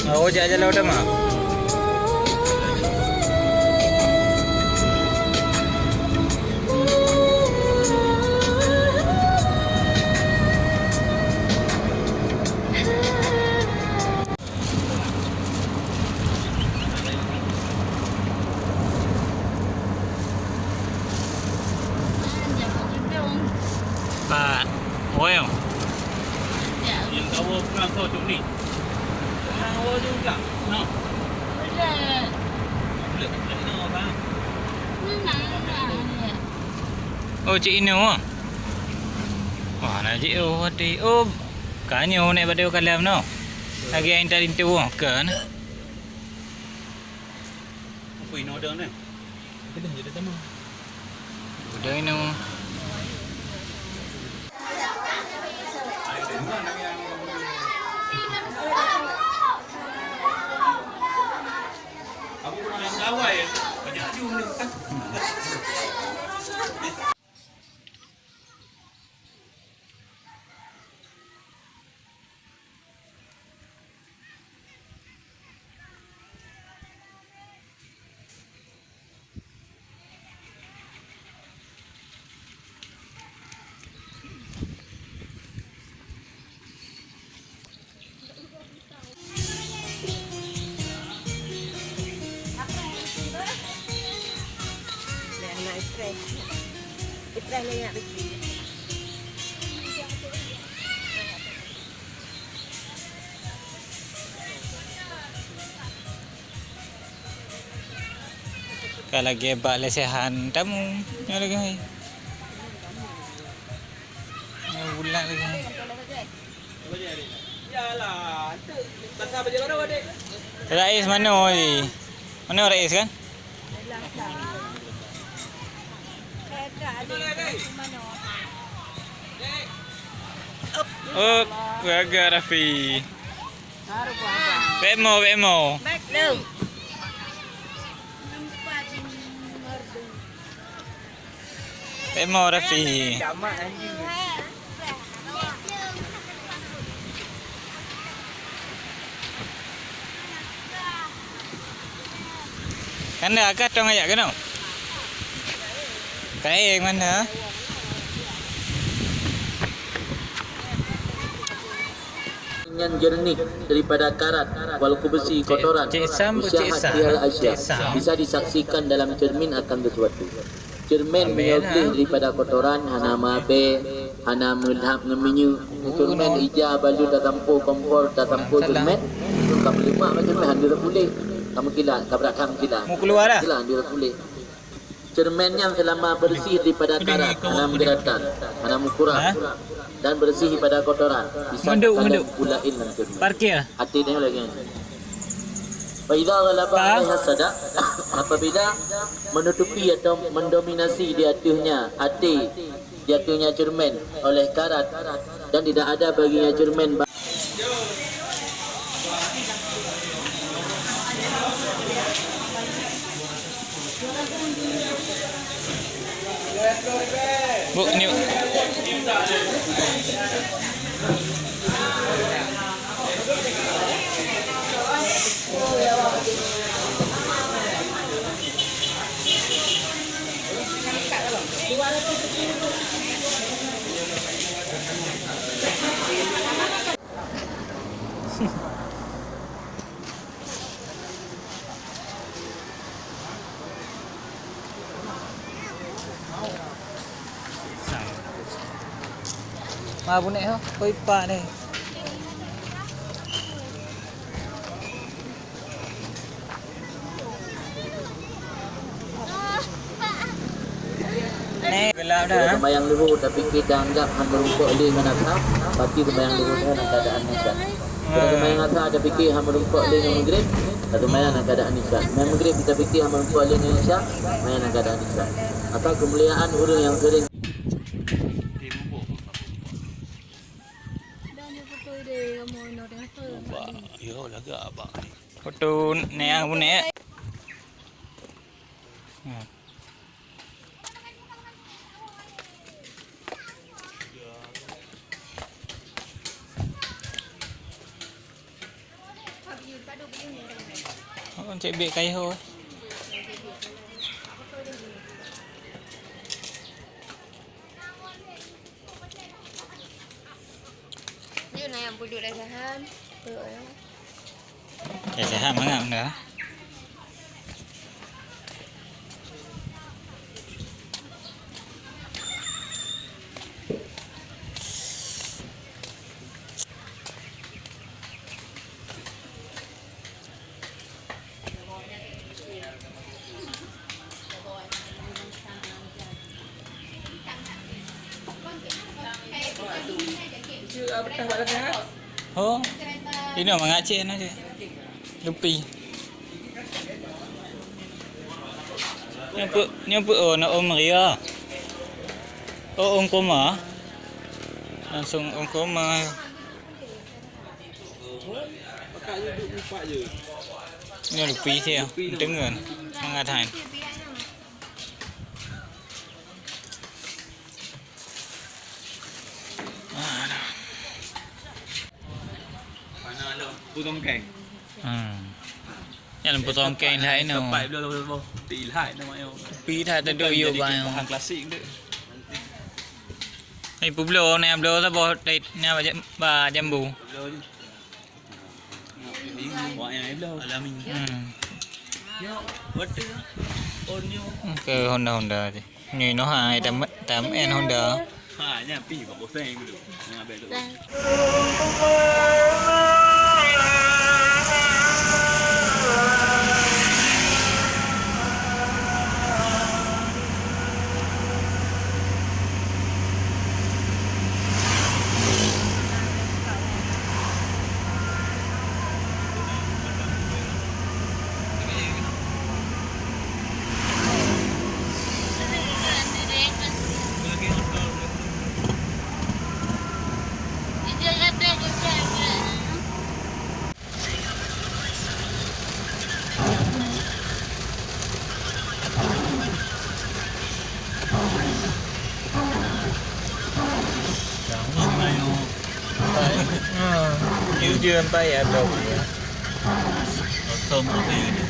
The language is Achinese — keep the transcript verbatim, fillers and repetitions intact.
Oh, jak jalan utama. Pat. Oi. Yang kawa peurang kau cok ni. Peurang kawa juga. No. Boleh. Boleh, boleh, no, bang. Oh, cik Inu ah. Wah, na cik oh, hati. Oh, ka nyoe naik bak kalam no. Lagi yang tadi tu kan. Apa ini order ni? Udah ini. Ka lagèe bak lesehan tamu. Nyoe lagèe hai. Nyoe bulat lagèe hai. Rais manoe jih. Manoe Rais kan? Oh, gaga Rafi. Bemo, bemo. Bemo Rafi. Kanda ka tong ajak keunoe. Kaeng mana? Nyan jernih daripada karat, wal kubsi, kotoran, Cik Sam, Cik Sam. Bisa disaksikan dalam cermin akan sesuatu. Cermin meunyoe gleh daripada kotoran, hana meuabée, hana meulhab ngon minyeuk. Cermin ija balu tasampoe kompor, tasampoe cermin, ka meulimak bak cermin, hana rot puléh. Ka meukilat, ka brat that meukilat. Meukeuluar dah. Kilat, hana rot puléh. Cermin nyan seulama beureuséh daripada karat, hana meugeuratan, hana meukurang, dan beureuséh daripada kotoran, bisa takalon buku laén lam cermin. Parkir. Até nyoe lagèe nyan. Fa idza ghalaba 'alaiha sada, apabila menutupi atau mendominasi di ateuehnya até, di ateuehnya cermin oleh karat, dan tidak ada baginya cermin ba- Bu, ni. Ma bunek ho, koi pa deh. Neh, gelap dah. Seumayang luhô tapike taanggab han meurumpok lé ngon asa, pasti seumayang luhô nyan dalam keuadaan nisa. Seumayang asa tapike han meurumpok lé ngon Maghrib, seumayang dalam keuadaan nisa. Seumayang Maghrib tapike han meurumpok lé ngon Isya, seumayang dalam keuadaan nisa. Maka keumuliaan ureueng nyang seuring Foto neuk bunek. Oh, cek bek kayuh. Yuk, na nyang peuduek dah saham. Peuduek, ya. Dah saham mangat benda. Ho. Inoe mangat cit na cit. Lupi. Nyoe peuet, nyoe peuet, oh, na ôn meuria. Oh, ôn koma. Langsung ôn koma. Nyoe lupi cit, deungon. Mangat hai. Mana ada putong keng. Hmm. Nyan putong keng lah inoe. Sampai belum, belum, belum. Di lah nama yo. Pi that tadu yue bang. Bahan klasik tu. Ni publoe, ni bloe saboh, ni ba jambu. Publoe ni. Wak nyang bloe. Alami. Hmm. Yo, betul. Oh, ni. Ke Honda-Honda tadi. Nyoe noh hai tam, tam en Honda. Ha, nyan pi bak boseng dulu. Nyan abang tu. Jangan main. Hai. Ha. Dia dia sampai ya, bro. Otom apa yang ada?